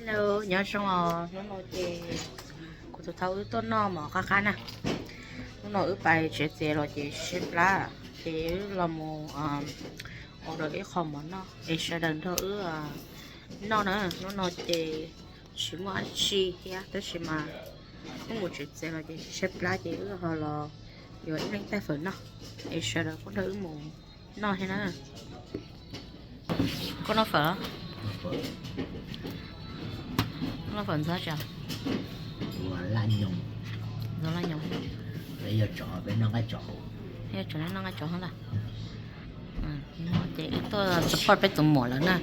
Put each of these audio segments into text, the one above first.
Hello, nyob zoo os, hnub no ces kuv tus thaub wb tuaj noj mov qab qab na. Hnub no wb pais tsev txias los ces tshaib plab, ces wb los mus order ib qho mov noj es sawv daws nrog wb noj na. Hnub no ces tsis muaj dab tsi thiab tab sis mas wb mus tsev txias los ces tshaib plab ces wb ho los yuav ib leeg taij fawm noj es sawv daws kuj nrog wb mus noj thiab na. Koj noj fawm? Noj fawm ntxuav tsi? Ntxuav laj nyoos. Peb yog tsov, peb noj nqaij tsov. Peb yog tsov, noj nqaij tsov ntag. Ces wb tuaj support peb tus muam lawv na.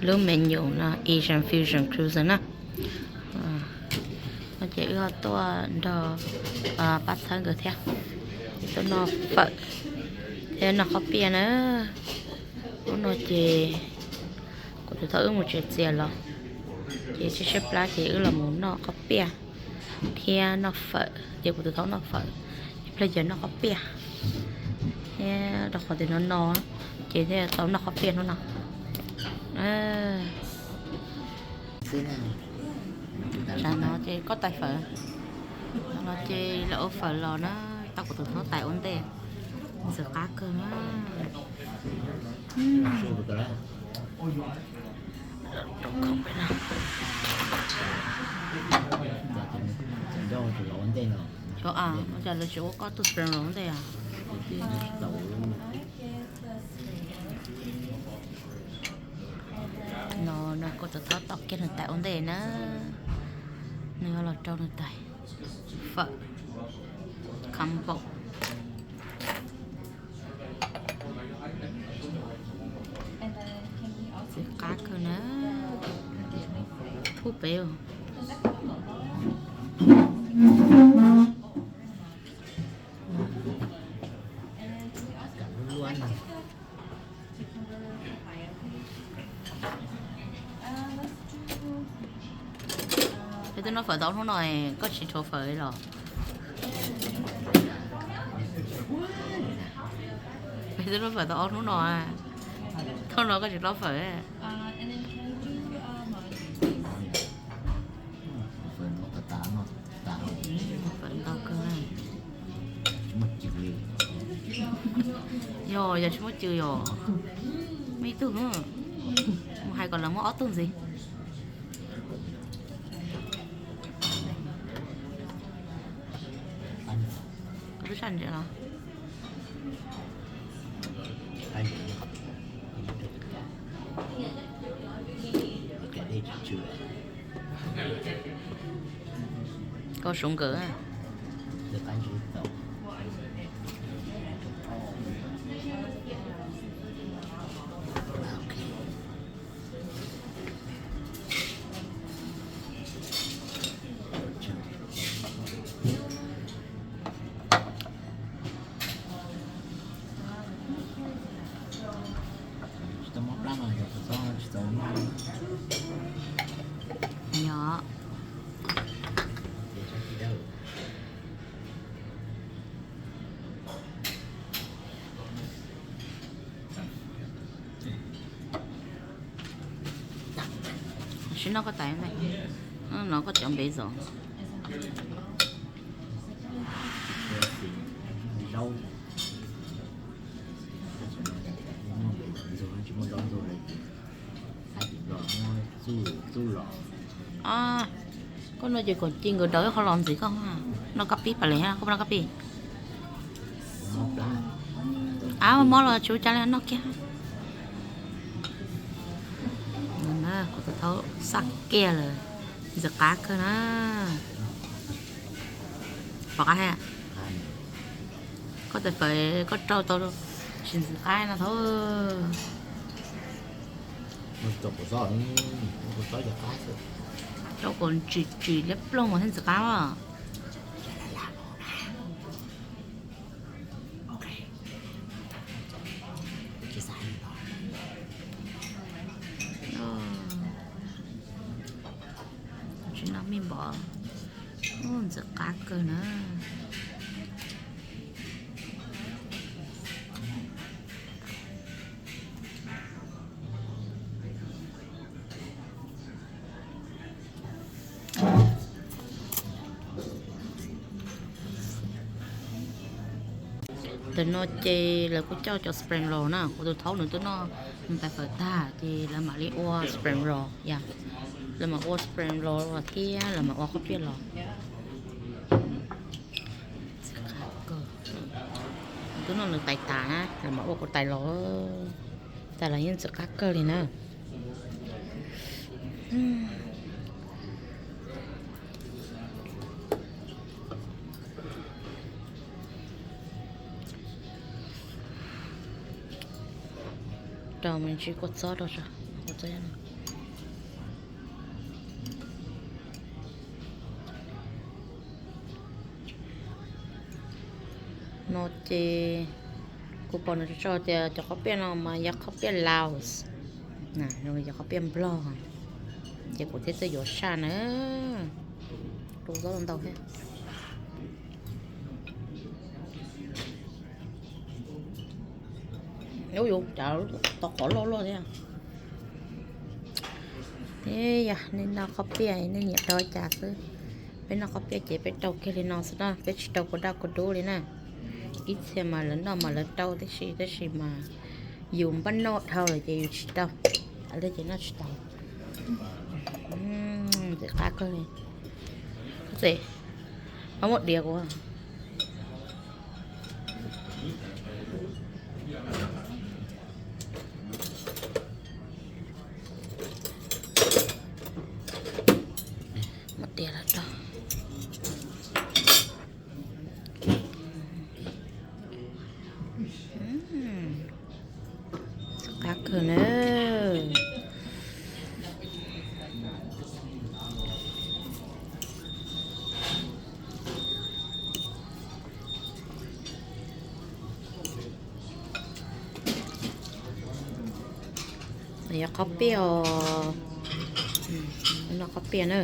Lub menu no Asian Fusion Cuisine na. No ces wb ho tuaj nrog pab txhawb nkawd thiab, tuaj noj fawm thiab noj qhob piaj na. Hnub no ces kuv tus thaub wb mus tsev txias los ces tshaib tshaib plab ces wb los mus noj qhob piaj thiab noj fawm. Ces kuv tus thaub noj fawm, ib pliag ces noj qhob piaj thiab rau qhov tias no no ces thiaj tau noj qhob piaj hnub no. Tsam no ces koj tais fawm, no ces lawv ua fawm los na, tau kuv tus thaub tais ua ntej, ntxim qab kawg na. Xyov, ua cas lawv tsis ua koj tug spring roll ua ntej os? No, no kuv tus thaub tais kiag nws tais ua ntej na, nws yuav los rau nws tais fawm combo. Ntxim qab kawg na, pub pem. Peb twb noj fawm tau ob hnub no, koj tsis rhuav fawm los? Peb twb noj fawm tau ob hnub no, thaum no koj tsis noj fawm. Fawm ntau kawg. Yog, yog tsis muaj cw yog muaj ib tug, mus hais kom lawv muab ob tug ntxiv. Koj twb saj ntses los? Koj suav nkawm. Nyob. Sim noj koj tais ntag, no koj cov npe zos. Koj no ces kom ci nkawd daws ib qho los ntxiv koj noj kab pib pas les, koj noj kab pib. Av mob los tsis ua cas li, noj kiag. Kuv tus thaub xaj kiag lawm, ntxim qab kawg na. Pom qab thiab. Koj tais fawm koj rau tau tsis ntxim qab no thaub. Rau kom tsis tsis liab ploog mas thiaj ntxim qab mas. Tsis noj mij npov, ntxim qab kawg na. Ntawm no ces lawv kuj coj cov spring roll na, kuv tus thaub nws twb noj ntais fawm tag ces lawv mam li ua spring roll yom. Lawv mam ua spring roll thiab lawv mam ua khaub piaj los. Twb noj nws tais tas na, lawv mam ua kuv tais los. Tais los yeej ntxim qab kawg li na. Rau me ntsis kua txob rau tso, kua txob no. No ces kuv pom nws tso tias cov khaub piaj no mas yog khaub piaj Laos, yog khaub piaj Nplog, ces kuv thiaj txawj yuav saj na. Rau zaub ntau thiab. Ub, yuav cav tau qhov loj loj thiab. Yog nej noj khaub piaj nej nyiam rau cas xwb. Peb noj khaub piaj ces peb rau kiag li no xwb na, peb tsis rau kua daj kua dub li na. Ib txhia mas lawv noj mas lawv rau tib si, tab sis mas yus npaj noj dhau lawm ces yus tsis rau. Li ces noj tsis tau. Ntxim qab kawg li. Ub, txiv, muab diav kuv. Muab diav los rau. Qab kawg na. Yog khaub piaj os. Noj khaub piaj na.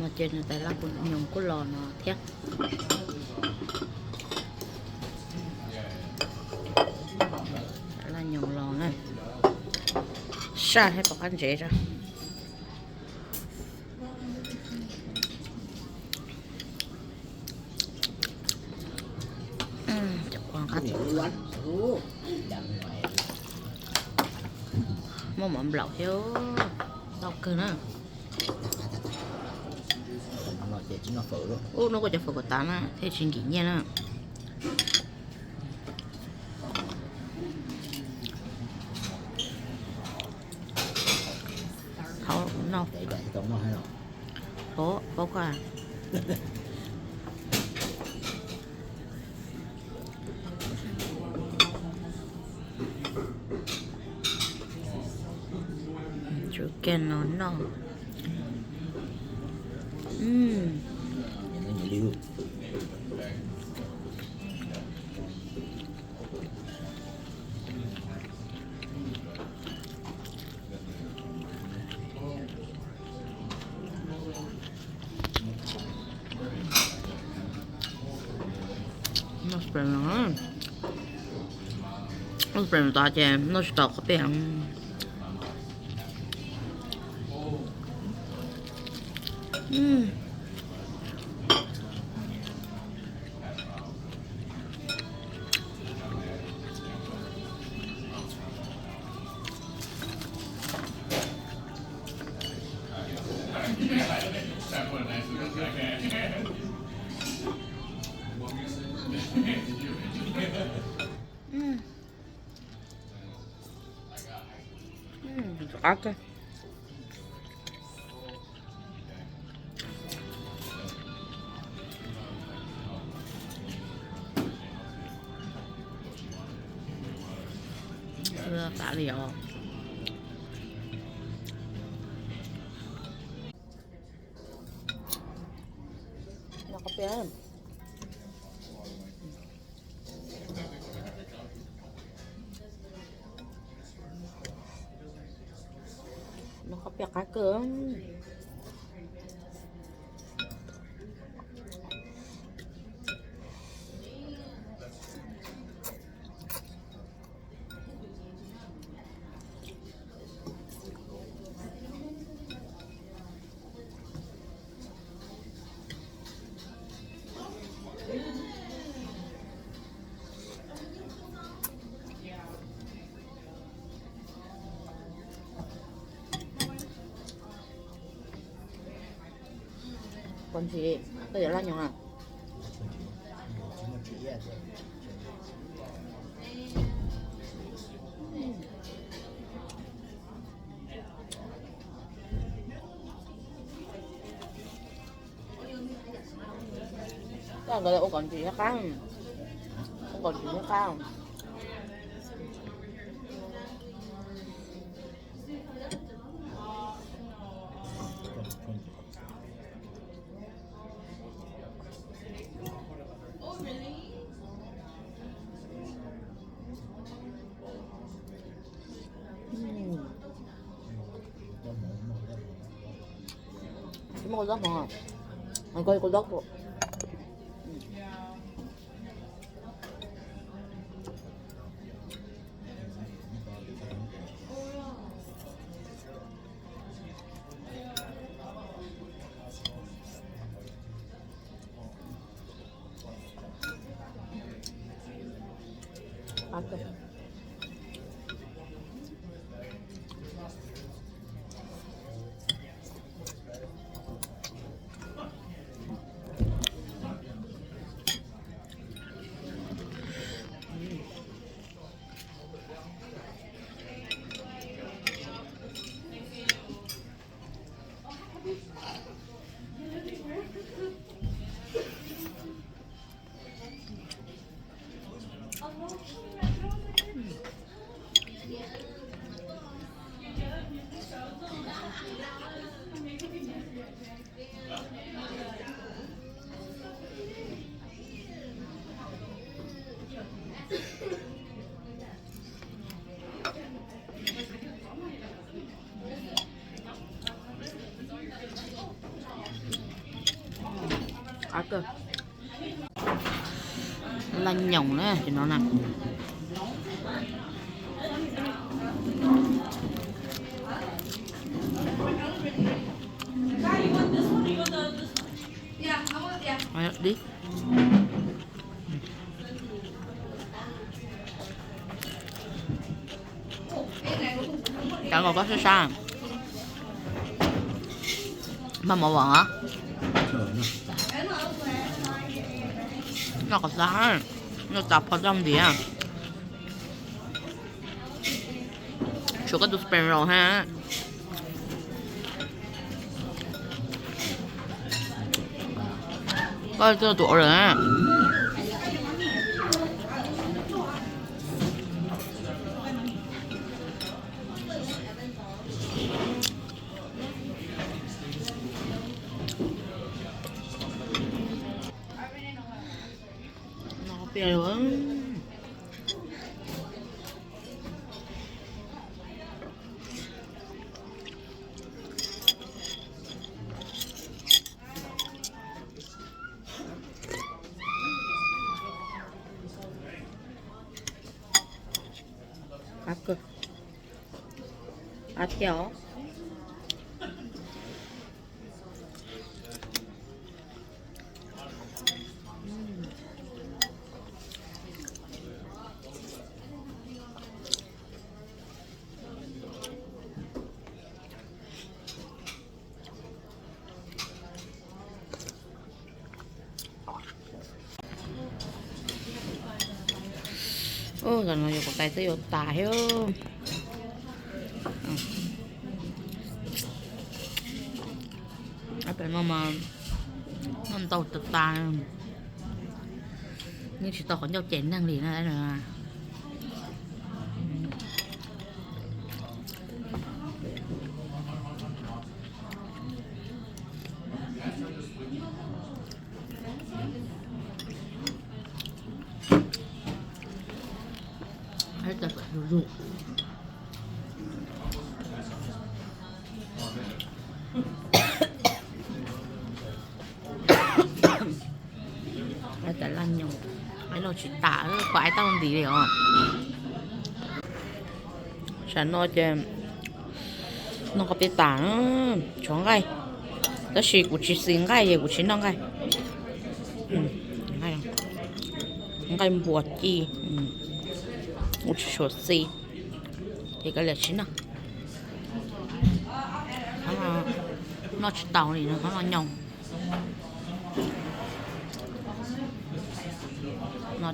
No ces nws tais laj nyoos kuj los no thiab. Laj nyoos los na. Saj thiab pom qab ntsev tso. Muaj mov nplaum thiab, tau kawg na. Ub, noj kuj cov fawm kom tas na thiaj tsis nkim nyiaj na. Thaum no, paub koj. Tsum kiag no noj. Noj spring no, noj spring tas ces noj tsis tau khaub piaj. Qab kawg. Tam li os. Noj khaub piaj qab kawg. Koj ntsis, koj yuav laj nyoos a? Koj nkawd ua kom ntsis thiab qab, ua kom ntsis thiab qab. Tsis muaj kua zaub mov, koj kua zaub. Laj nyoos na ces no na. Dib. Cov nkaus koj sab sab, maj mov vam os. Noj qos xav, noj tas phom toj ntiav. Tshuav koj tus spring roll ha. Koj tus order na. Qab kawg. Qab thiab os. Ub, zaum no yus kuv tais twb yuav tas thiab. Pem no mas noj ntau tas tas, yeej tsis tau qhov ncauj cem neeg li na. Laj nyoos, no tsis tas, koj ais tau nti li os. Tam no ces noj qhov peb tas, tshuav nqaij, tab sis kuv tsis xis nqaij es kuv tsis noj nqaij. Nqaij npua ci, kuv tsis tshua xis, ces kav liam tsis noj. Noj tsis tau li no, noj nyoos.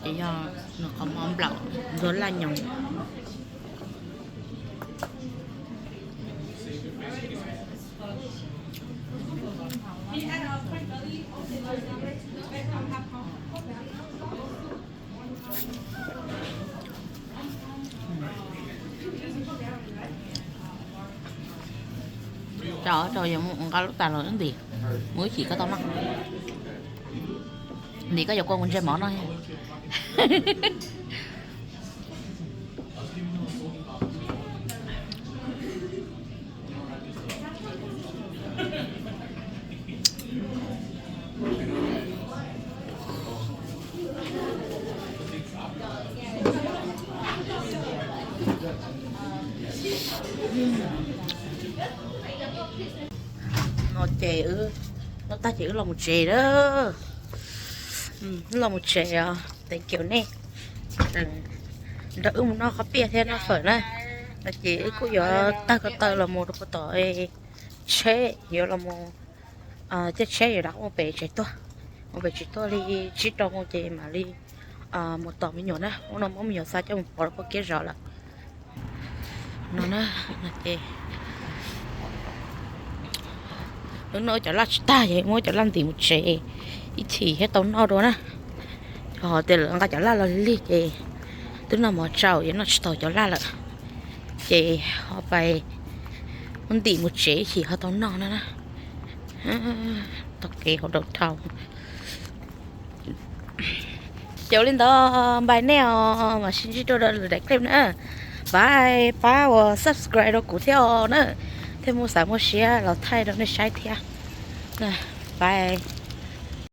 Ces yog nws qhov mov nplaum ntxuag laj nyoos. Tso, tso, yog mus nqa lub tas los wb ntim, mus ib chim koj tau noj. Ntim koj yuav kua mus ntseg mov noj. No ces wb noj tag ces wb los mus tsev lawm. Wb los mus tsev os, thank you nej nrog wb mus noj qhob piaj thiab noj fawm na. No ces wb kuj yuav taug ko taw los mus rau puag tom tsheb, yuav los mus caij tsheb yuav rov qab mus pem tsev tuaj. Mus pem tsev tuaj li tsib rau moos ces mam li mus tos me nyuam na. Hnub no muab me nyuam xa coj mus pov rau puag kiab zos lawm. No na, no ces wb noj cov laj tsis tag ces muab cov laj ntim mus tsev ib chim thiab tau noj dua na. Ho tias lawv nqa cov laj los lig ces twb noj mov tsau yuav noj tsis tau cov laj lawm, ces ho pais muab ntim mus tsev ib chim ho tau noj no na. Taug kev hauv dau dhau. Ces ua li ntawd, npais nej os, mam sib ntsib dua lwm daim clip na. Pab, pab uas subscribe rau kuv thiab os na, thiaj muaj xav muaj siab los thaij rau nej saib thiab. Pab.